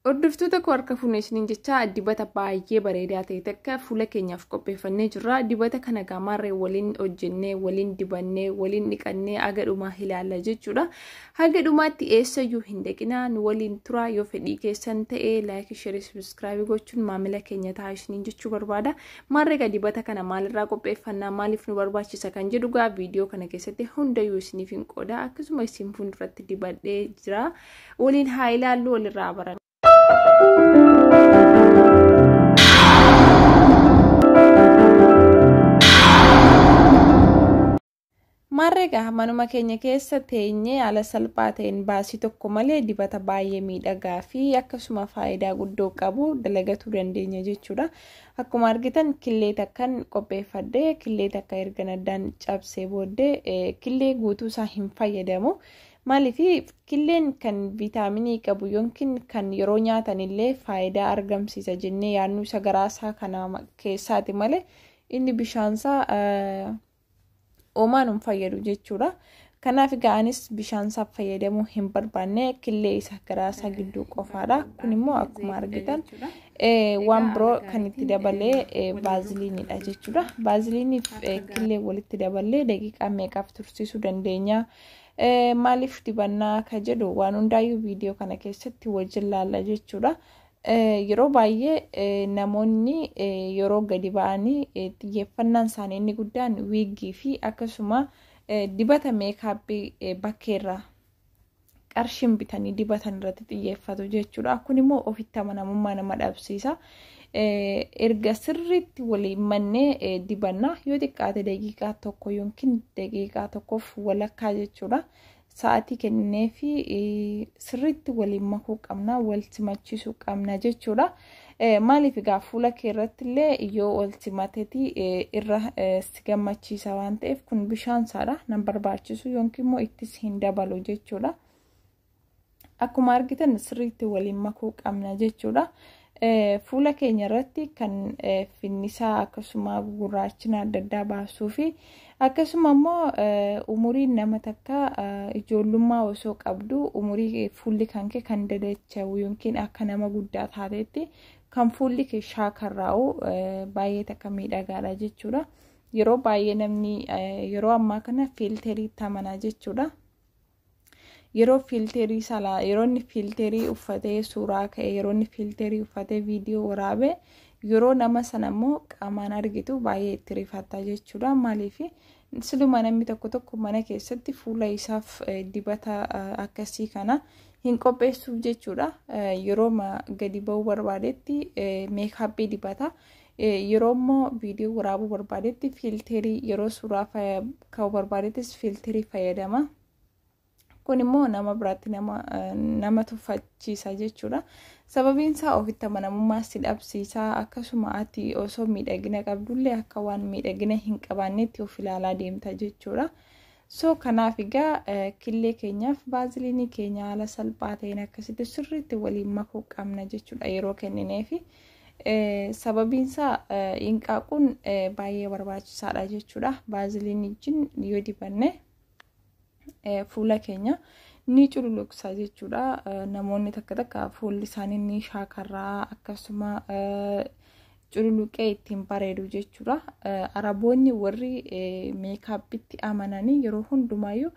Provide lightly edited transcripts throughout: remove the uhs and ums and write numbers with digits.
Hordoftoota koo, harka fuunee isiniin jecha, dibata baay'ee bareedaa ta'e takka fuula keenyaaf qopheeffannee jirra. Dibata kana gaamaarree waliin hojjennee, waliin dibannee, waliin dhiqannee haga dhumaa ilaalla jechuudha. Haga dhumaatti eessayyuu hin dhaqinaa, nu waliin tura. Yoo fedhii keessan ta'e like, share, subscribe gochuun maamila keenya ta'a isiniin jechuu barbaada. Maarree dibata kana maalirraa qopheeffannaa, maaliif nu barbaachisa kan jedhu gaa viidiyoo kana keessatti hundayyuu isiniif hin qooda. Akkasuma isin fuulduratti dibadhee jira. Waliin haa ilaallu, walirraa baranna. Maarree egaa manuma keenya keessa teenyee haala salphaa ta'een baasii tokko malee dibata baay'ee miidhagaa fi akkasuma faayidaa guddoo qabu dalagatuu dandeenya jechuudha. Akkuma argitan killee takkan qopheeffadhee, killee takka erga addaan cabsee booddee killee guutuu isaa hin fayyadamu. Maaliif? Killeen kan viitaaminii qabu yookiin kan yeroo nyaatan illee faayidaa argamsiisa jennee yaadnu isa garaasaa kana keessaati malee inni bishaansaa oomaan hin fayyadu jechuudha. Kanaaf egaa anis bishaansaa fayyadamuu hin barbaanne, killee isa garaasaa gidduu qofaadha. Kun immoo akkuma argitan waan biroo kan itti dabalee vaaziliinidha jechuudha. Vaaziliiniif killee walitti daballee daqiiqaa meeqaaf tursiisuu dandeenya? Maaliif dibannaa ka jedhu waan hundaayyuu viidiyoo kana keessatti wajjin laalla jechuudha. Yeroo baay'ee namoonni yeroo gadi ba'anii xiyyeeffannaan isaanii inni guddaan wiiggii fi akkasuma dibata meekaappii bakkeerraa qarshiin bitanii dibatan irratti xiyyeeffatu jechuudha. Kun immoo ofitti amanamummaa nama dhabsiisa. Erga sirriitti waliin mannee dibanna, yoo xiqqaate daqiiqaa 1 yookiin daqiiqaa tokkoof walakkaa jechuudha. Sa'aatii kennee fi sirriitti waliin makuu qabna, wal simachiisuu qabna jechuudha. Maaliif egaa fuula kee irratti illee yoo wal simateeti irra si gammachiisa waan ta'eef, kun bishaan isaadha, nan barbaachisu yookiin immoo ittis hin dabalu jechuudha. Akkuma argitan sirriitti waliin makuu qabna jechuudha. Fuula keenya irratti kan finnisaa akkasuma gurraachina adda addaa baasuu fi akkasuma immoo umuriin nama takka ijoollummaa osoo qabdu umurii fuulli kan kee kan dadacha'u yookiin akka nama guddaa taatetti kan fuulli kee shaakarraa'u baay'ee takka miidhagaadha jechuudha. Yeroo baay'ee namni yeroo ammaa kana fiilteriitti amanaa jechuudha. Yeroo fiilterii salaa, yeroo inni fiilterii uffatee suuraa ka'e, yeroo inni fiilterii uffatee viidiyoo waraabe, yeroo nama sana immoo qaamaan argitu baay'ee itti rifatta jechuudha. Maaliif? Siluma namni tokko tokko mana keessatti fuula isaaf dibata akkasii kana hin qopheessuuf jechuudha. Yeroo gadi ba'uu barbaadetti meekaappii dibata. Yeroo immoo viidiyoo waraabuu barbaadetti fiilterii, yeroo suuraa ka'uu barbaadettis fiilterii fayyadama. Kun immoo nama biraatti nama tuffachiisa jechuudha. Sababiin isaa ofitti amanamummaa si dhabsiisa, akkasuma ati osoo miidhagina qabdullee akka waan miidhagina hin qabaannetti of ilaalaa deemta jechuudha. So kanaaf egaa killee keenyaaf baaziliinii keenya haala salphaa ta'een akkasitti sirriitti waliin makuu qabna jechuudha yeroo kennineefi. Sababiin isaa hinqaaquun baay'ee barbaachisaadha jechuudha. Baaziliinii wajjin yoo dibanne fuula keenya ni cululuqsa jechuudha. Namoonni takka takka fuulli isaanii ni shaakarraa, akkasuma cululuqee ittiin bareedu jechuudha. Araboonni warri meekaappitti amananii yeroo hundumaayyuu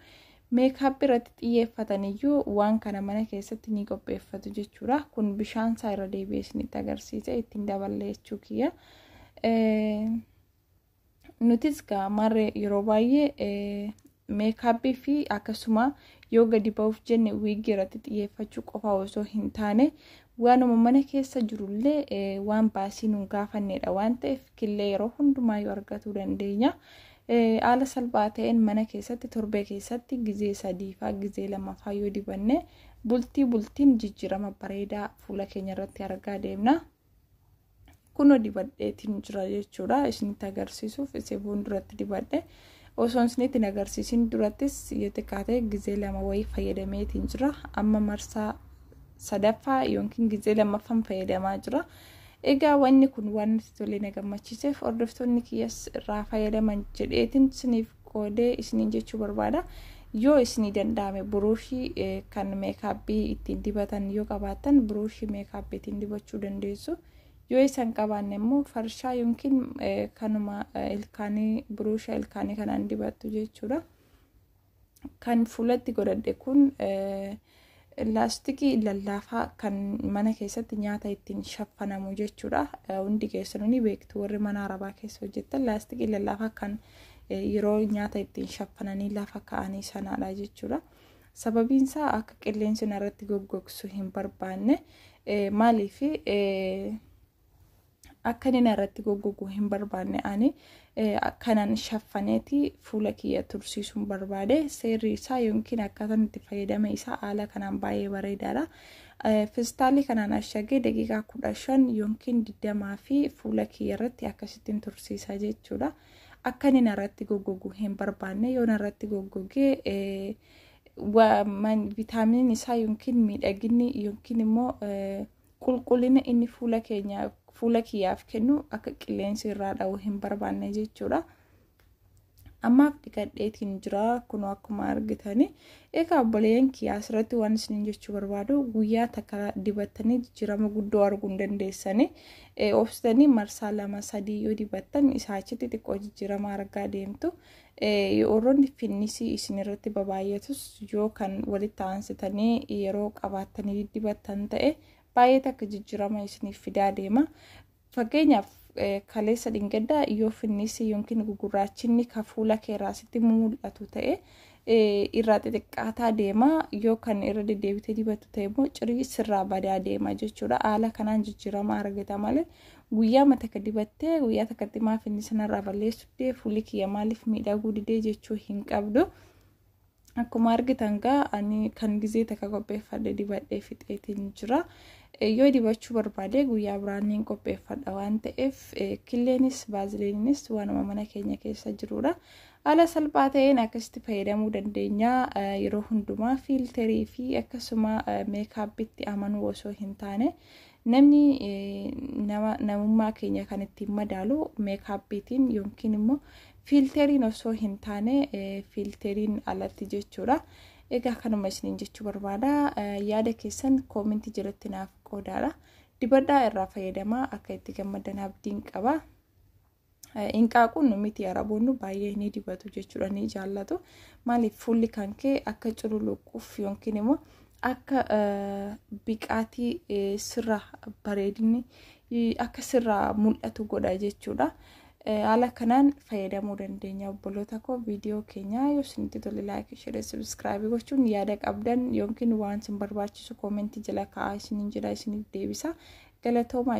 meekaappii irratti xiyyeeffataniyyuu waan kana mana keessatti ni qopheeffatu jechuudha. Kun bishaan isaa irra deebi'ee isinitti agarsiise, ittiin daballee jechuu kiyya. Nutis gaa marree yeroo baay'ee meekaappii fi akkasuma yoo gadi ba'uuf jenne wiiggii irratti xiyyeeffachuu qofa osoo hin taane waanuma mana keessa jirullee waan baasii nu gaafannedha waan ta'eef killee yeroo hundumaayyuu argatuu dandeenya. Haala salphaa ta'een mana keessatti torbee keessatti gizee 3 faa gizee 2 faa yoo dibanne bultii bultiin jijjiirama bareedaa fuula keenya irratti argaa deemna. Kunoo dibadheetiin jira jechuudha, isinitti agarsiisuuf isee fuulduratti dibadhe. Osoo isinitti hin agarsiisin durattis yoo xiqqaate gizee 2 wayii fayyadameetiin jira. Amma marsaa sadaffaa yookiin gizee lammaffaan fayyadamaa jira. Egaa wanni kun waan natti tolee na gammachiiseef hordoftoonni kiyyas irraa fayyadaman jedheetiin isiniif qoodee isiniin jechuu barbaada. Yoo isinii danda'ame buruushii kan meekaappii ittiin dibatan yoo qabaattan buruushii meekaappii ittiin dibachuu dandeessu. Yoo isan qabaanne immoo farshaa yookiin kanuma ilkaanii buruusha ilkaanii kanaan dibattu jechuudha. Kan fuulatti godhadhe kun laastikii lallaafaa kan mana keessatti nyaata ittiin shaffanamu jechuudha. Hundi keessanuu ni beektu warri mana arabaa keessa hojjetan laastikii lallaafaa kan yeroo nyaata ittiin shaffananii lafa kaa'anii sanaadha jechuudha. Sababiin isaa akka qilleensi narratti goggogsu hin barbaanne maaliif akka inni narratti goggogu hin barbaanne ani kanan shaffaneeti fuula kiyya tursiisuun barbaade. Seerri isaa yookiin akkaataan itti fayyadama isaa haala kanaan baay'ee bareedaadha. Fistaalii kanaan ashagee daqiiqaa 15 yookiin 20 fi fuula kiyya irratti akkasittiin tursiisa jechuudha. Akka inni narratti goggogu hin barbaanne yoo narratti goggogee viitaaminiin isaa yookiin miidhaginni yookiin immoo qulqullina inni fuula keenyaaf fuula kiyyaaf kennu akka qilleensi irraa dha'u hin barbaanne jechuudha. Ammaaf dhiqadheetiin jira kunoo akkuma argitani. Egaa obboleeyyan kiyyaa asirratti waan isiniin jechuu barbaadu guyyaa takka dibattanii jijjiirama guddoo arguu hin dandeessani. Obsitanii marsaa 2 3 yoo dibattan isaa achitti xiqqoo jijjiirama argaa deemtu. Warroonni finnisii isin irratti babaay'atus yoo kan walitti aansitanii yeroo qabaattanii dibattan ta'e baay'ee takka jijjiirama isiniif fidaa deema. Fakkeenyaaf kaleessa dhingaddaa yoo finnisii yookiin gugurraachinni ka fuula keerraa sitti mul'atu ta'e irraa xixiqqaataa deema. Yoo kan irra deddeebitee dibattu ta'e immoo cirii sirraa badaa deema jechuudha. Haala kanaan jijjiirama argata malee guyyaa takka dibattee guyyaa takkatti maaf finnisa narraa balleessu didee fuulli kiyya maaliif miidhaguu didee jechuu hin qabdu. Akkuma argitan gaa ani kan gizee takka qopheeffadhe dibadhee fixeetiin jira. Yoo dibachuu barbaade guyyaa biraan niin qopheeffadha waan ta'eef killeenis baaziliinis waanuma mana keenya keessa jirudha. Haala salphaa ta'een akkasitti fayyadamuu dandeenya. Yeroo hundumaa fiilterii fi akkasuma meekaappitti amanuu osoo hin taane namni namummaa keenya kan ittiin madaalu meekaappiitiin yookiin immoo fiilteriin osoo hin taane fiilteriin alatti jechuudha. Egaa kanuma isiniin jechuu barbaada. Yaada keessan koomentii jalatti naaf qoodaadha. Dibadhaa irraa fayyadamaa akka itti gammadan abdiin qaba. Inqaaquun miti araboonni baay'ee ni dibatu jechuudha ni jaallatu. Maaliif fuulli kan kee akka cululuquuf yookiin immoo akka biqaatii sirraa bareedinni akka sirraa mul'atu godha jechuudha. Haala kanaan fayyadamuu dandeenya obboloota koo. Viidiyoo keenya yoo isinitti tole laayikii, sheer, sabiskiraayibii gochuun yaada qabdan yookiin waan isin barbaachisu koomentii jala kaa'aa isiniin jedha isiniif deebisa. Galatoomaa.